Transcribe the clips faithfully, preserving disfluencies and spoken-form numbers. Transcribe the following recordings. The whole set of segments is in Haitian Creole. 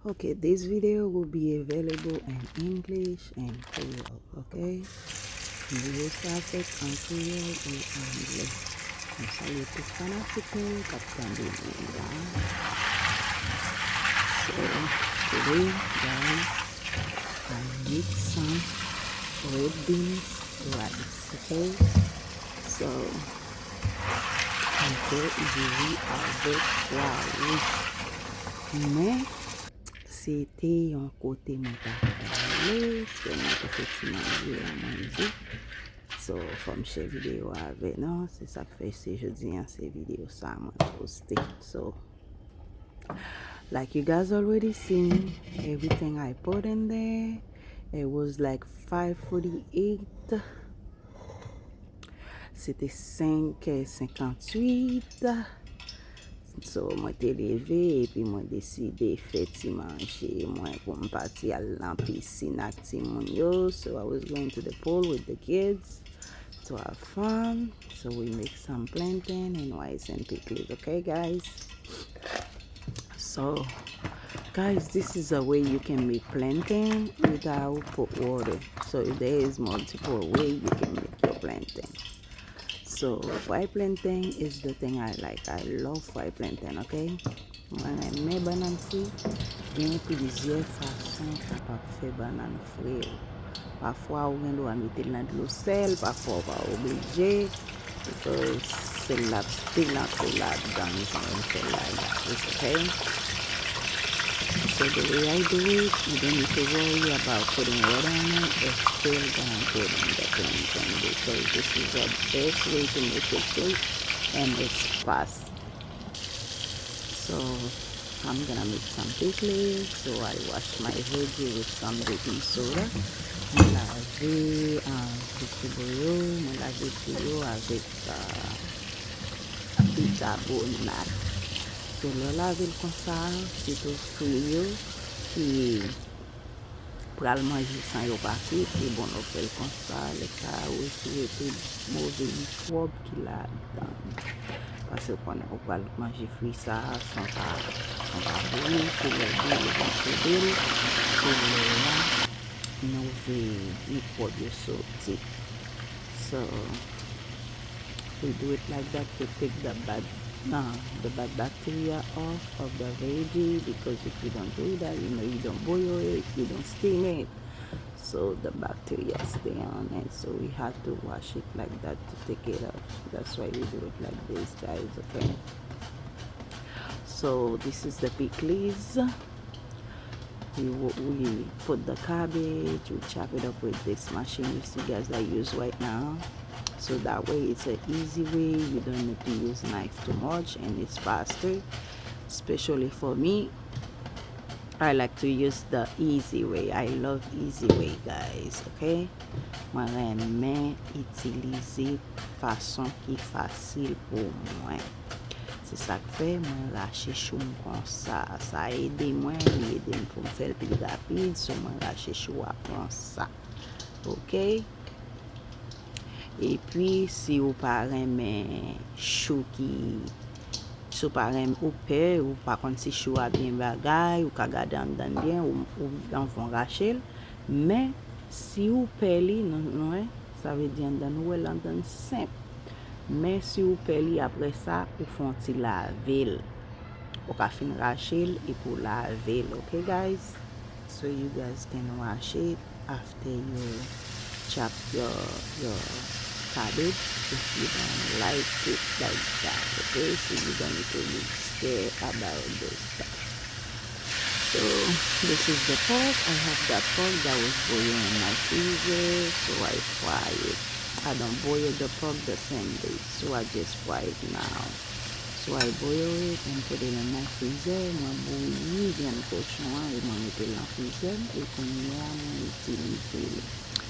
Okay, this video will be available in English and Creole, okay? Videyo sa fèt an kreyòl e anglè. Mwen salye tout fanatik mwen yo k ap tande mwen la. So, today, guys, I make some red beans rice, okay? So, mwen fè diri avèk pwa wouj. Men, se te yon kote mwen ta prale, so mwen te fè ti manje a manje. So, fò m share videyo a avè nou, se sa k fè se jodi a, se videyo sa mwen poste. So, like you guys already seen, everything I put in there, it was like five forty-eight. Se te senk è senkantuit. So, mwen te leve epi mwen deside fè ti manje mwen pou m pati al nan pisin ak timoun yo. So, I was going to the pool with the kids to have fun. So, we make some plantain and rice and pickles, okay, guys? So, guys, this is a way you can make plantain without put water. So, there is multiple way you can make your plantain. So, fried plantain is the thing I like. I love fried plantain, okay? Mwen renmen bannann fri. Gen plizyè fason ou kapab fè bannann fri. Pafwa ou gen dwa mete l nan dlo sèl, pafwa ou pa oblije, because sèl la ap still antre ladan, jan yo fè la a, it's okay. So the way I do it, you don't need to worry about putting water on it, it's still gonna get in the plantain, because this is the best way to make it quick and it's fast. So, I'm gonna make some pickles. So, I wash my veggie with some baking soda. Mwen lave, um, vegetable yo, mwen lave pou yo avèk, uh, bikabonat. So, lè w lave l konsa, se tou fwi yo ki pral manje san yo pa kwit, li bon lè w fè l konsa, lè sa a ou retire tout move mikwòb ki ladan. Paske w konnen ou pral manje fwi sa a san pa, san pa bouyi, se lè w bouyi l, ou konn fede l, se lè a move mikwòb yo soti. So, we do it like that to take the bad, uh, the bad bacteria off of the veggie, because if you don't do that, you know, you don't boil it, you don't steam it. So the bacteria stay on it. So we had to wash it like that to take it off. That's why we do it like this, guys, okay? So this is the pickles. We, we put the cabbage, we chop it up with this machine you see guys I use right now. So that way it's an easy way. You don't need to use knife too much and it's faster, especially for me. I like to use the easy way. I love easy way, guys, okay? Mwen renmen itilize fason ki fasil pou mwen. Se sa k fè mwen rache chou m konsa. Sa ede mwen, li ede m pou m fè l pi rapid, so mwen rache chou a konsa. Oke? Epi, si ou pa renmen chou ki, si ou pa renmen, ou pè, ou pa konn si chou a byen bagay, ou ka gade anndan l byen, ou, ou anvan rache l. Men, si ou pè li, nou, nou wè, sa vle di anndan, nou wè l anndan senp. Men si ou pè li, apre sa, ou fè yon ti lave l. Ou ka fin rache l epi w lave l, okay, guys? So you guys can wash it after you chop your, your cabbage if you don't like it like that, okay? So you don't need to be scared about those stuff. So this is the pork. I have that pork that was boiling in my freezer, so I fry it. I don't boil the pork the same day, so I just fry it now. So I boil it and put it in my freezer. Mwen bouyi vyann kochon an e mwen mete l nan frizè m, e kounye a mwen itilize l.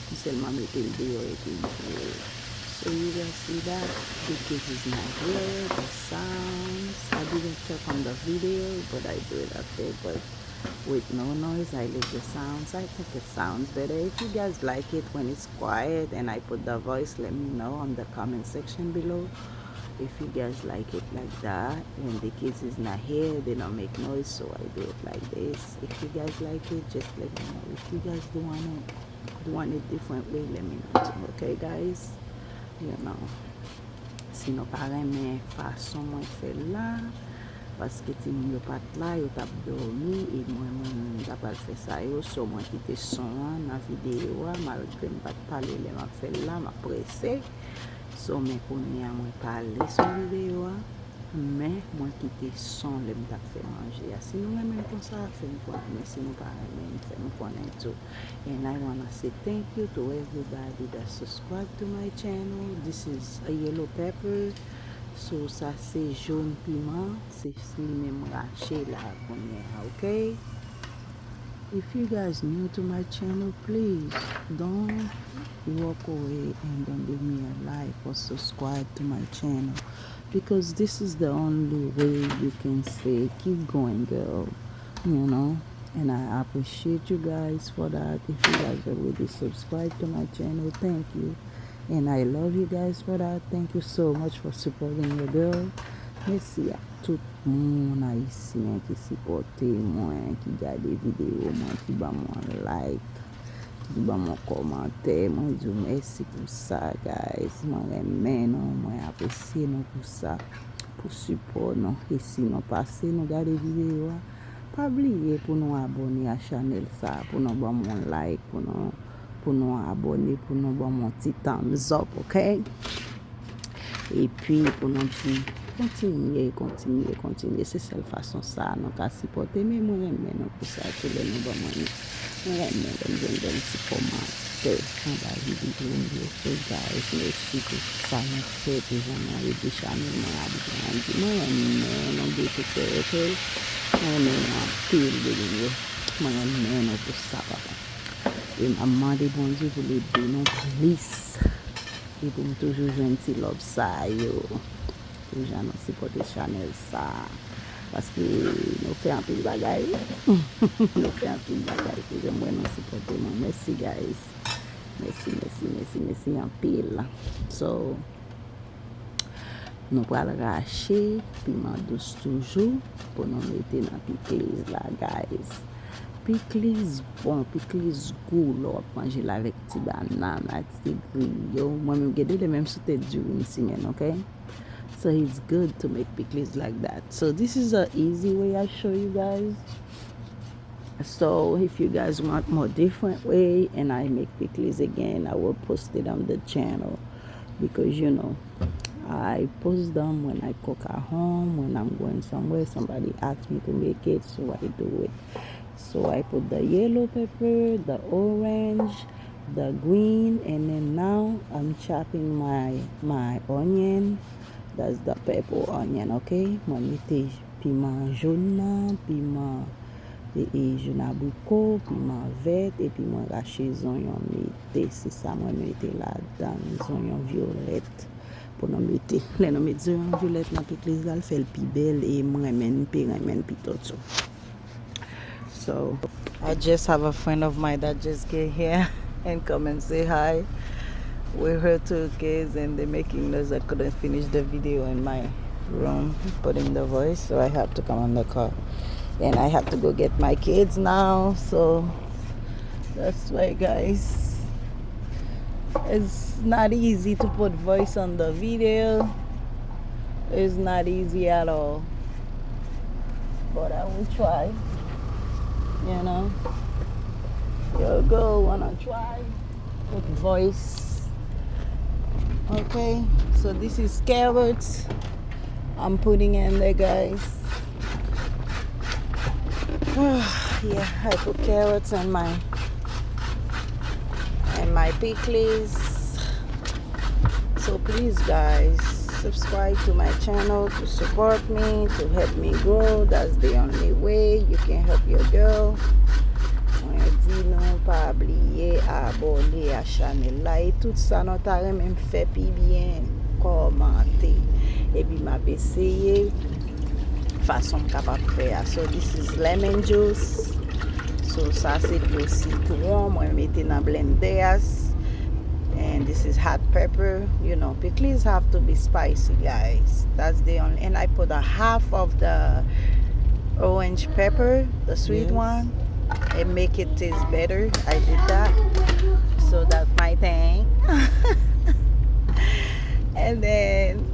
M sèlman mete l deyò epi m fri l. So you guys see that? It gives my hair the sounds. I didn't check on the video, but I do it up there, but with no noise, I leave the sounds. I think it sounds better. If you guys like it when it's quiet and I put the voice, let me know on the comment section below. If you guys like it like that, when the kids is not here, they don't make noise, so I do it like this. If you guys like it, just let me know. If you guys do want it, do want it different way, let me know too, okay, guys? You know, si nou pa renmen fason mwen fè l la, paske timoun yo pa t la, yo t ap dòmi, e mwen menm, m ta pral fè sa yo, so mwen kite son an nan videyo a, malgre m pa t pale lè m ap fè l la, m ap prese. So, men kounye a mwen pale sou videyo a, men mwen kite son lè m t ap fè manje a. Si nou renmen m konsa, fè m konnen, men si nou pa renmen m, fè m konnen tou. And I wanna say thank you to everybody that subscribe to my channel. This is a yellow pepper. So, sa se jòn piman, se li menm rache la kounye a, okay? If you guys new to my channel, please don't walk away and don't give me a like or subscribe to my channel, because this is the only way you can say, "Keep going, girl," you know? And I appreciate you guys for that. If you guys already subscribe to my channel, thank you. And I love you guys for that. Thank you so much for supporting your girl. Mèsi a tout moun ayisyen ki sipòte mwen, ki gade videyo mwen, ki ban mwen like, ki ban mwen kòmantè. Mwen di w mèsi pou sa, guys. Mwen renmen nou, mwen apresye nou pou sa, pou sipò nou. E si nou pase, nou gade videyo a, pa bliye pou nou abòne a chanèl sa, pou nou ban mwen like, pou nou, pou nou abòne, pou nou ban mwen ti thumbs up, ok? Epi pou nou di kontinye, kontinye, kontinye. Se sèl fason sa nou ka sipòte. Men mwen renmen nou pou sa, tou lè nou ban mwen, mwen renmen lè m jwenn bèl ti kòmantè anba videyo m yo. So guys, mèsi pou sa nou fè, pou jan nou ede chanèl mwen ap grandi. Mwen renmen nou de tou kè, ok? Mwen renmen nou anpil, baby yo. Mwen renmen nou pou sa, papa. E m ap mande Bondye pou l ede nou plis. E pou m toujou jwenn ti love sa yo. Pou jan nou sipòte chanèl sa. Paske nou fè anpil bagay. Nou fè anpil bagay pou jan m wè nou sipòte nou. Mèsi, guys. Mèsi, mèsi, mèsi, mèsi anpil. So, nou pral rache piman dous toujou pou nou mete nan pikliz la, guys. Pikliz bon, pikliz gou lè w ap manje l avèk ti bannann ak ti griyo. Mwen menm, gen de lè menm sou tèt diri m simen, ok? So it's good to make pikliz like that. So this is a easy way I show you guys. So if you guys want more different way and I make pikliz again, I will post it on the channel because, you know, I post them when I cook at home, when I'm going somewhere, somebody asks me to make it, so I do it. So I put the yellow pepper, the orange, the green, and then now I'm chopping my my onion. That's the purple onion, okay? Mwen mete piman jòn nan, piman e, e jòn abriko, piman vèt, epi mwen rache zonyon mete. Se sa mwen mete ladan, zonyon vyolèt. Pou nou mete, lè nou met zonyon vyolèt nan pikliz la, l fè l pi bèl, e m renmen, m pi renmen l pito tou. So, I just have a friend of mine that just get here and come and say hi with her two kids, and they're making noise. I couldn't finish the video in my room putting the voice, so I have to come on the car. And I have to go get my kids now, so that's why, guys. It's not easy to put voice on the video. It's not easy at all. But I will try. You know? Your girl wanna try with voice. Okay, so this is carrots I'm putting in there, guys. Yeah, I put carrots in my and my pickles. So please, guys, subscribe to my channel to support me, to help me grow. That's the only way you can help your girl. Mwen di nou pa bliye abòne a chanèl la e tout sa nou ta renmen m fè pi byen, kòmante. Epi m ap eseye fason m kapab fè a. So this is lemon juice. So sa se dlo sitwon mwen mete nan blendè a. And this is hot pepper. You know, pikliz have to be spicy, guys. That's the only. And I put a half of the orange pepper, the sweet one. It make it taste better. I did that. So that's my thing. And then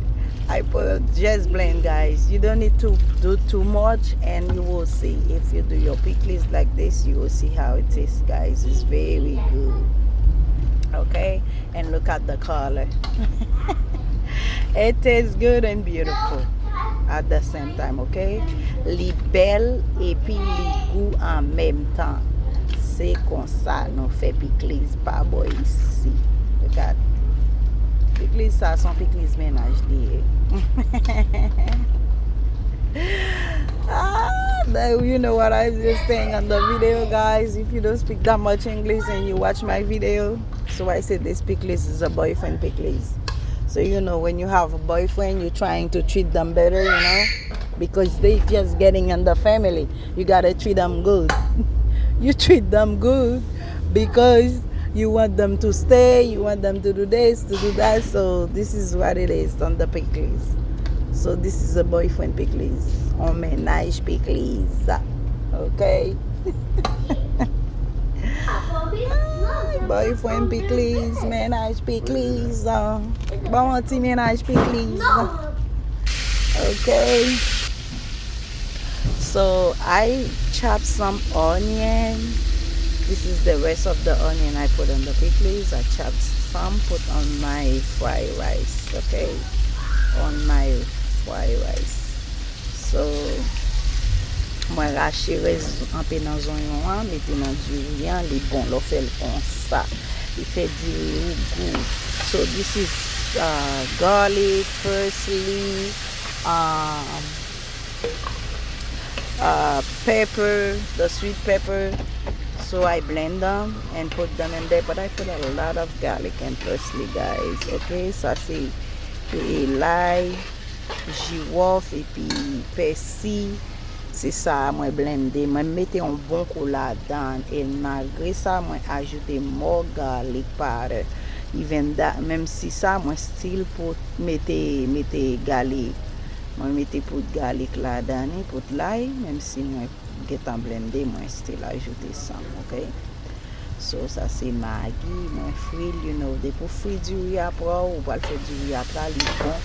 I put, just blend, guys. You don't need to do too much, and you will see if you do your pikliz like this, you will see how it tastes, guys. It's very good. Okay? And look at the color. It tastes good and beautiful at the same time, okay? Li bèl epi li gou an menm tan. Se konsa nou fè pikliz pa bò isi. Look at. Pikliz sa se yon pikliz mennaj li ye. Ah, that, you know what I'm just saying on the video, guys. If you don't speak that much English and you watch my video, so I said this pikliz is a boyfriend pikliz. So you know when you have a boyfriend, you're trying to treat them better, you know, because they just getting in the family. You gotta treat them good. You treat them good because you want them to stay, you want them to do this, to do that. So this is what it is on the pikliz. So this is a boyfriend pikliz. On mennaj pikliz. Okay? Ay, boyfriend pikliz, mennaj pikliz. Ban mwen ti mennaj pikliz. Okay. So I chop some onion. This is the rest of the onion I put on the pikliz. I chop some, put on my fried rice, okay? On my fried rice. So, mwen rache rès anpe nan zonyon an, mete nan diri an, li bon lè w fè l konsa. Li fè diri ou gou. So, this is uh, garlic, parsley, um, uh, pepper, the sweet pepper. So I blend them and put them in there, but I put a lot of garlic and parsley, guys. Okay, sa se e, lay, jiwòf epi pèsi. Se sa mwen blende. Mwen mete yon bon kou ladan. E malgre sa, mwen ajoute more garlic powder. Even that, menm si sa, mwen still pou mete, mete garlic. Mwen mete poud garlic ladan li, poud lay, menm si mwen gentan blende, mwen still ajoute sa, okay? So, sa se magi, mwen fri l, you know, depi w fri diri a pran, ou pral fè diri a plat, li bon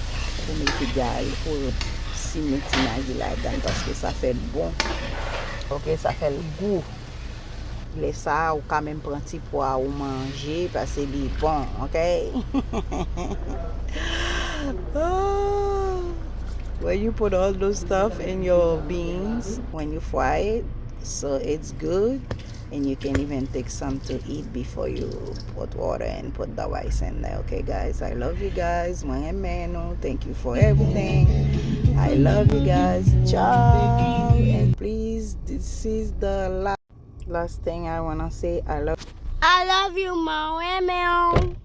pou mete garlic, pou simen ti magi ladan, paske sa fè l bon. Okay, sa fè l gou. Lè sa a, ou ka menm pran ti pwa ou manje, paske li bon, okay? Oh. When you put all those stuff in your beans, when you fry it, so it's good. And you can even take some to eat before you put water and put the rice in there. Okay, guys, I love you guys. Mwen renmen nou. Thank you for everything. I love you guys. Ciao. And please, this is the last, last thing I wanna say. I love I love you, mwen renmen w.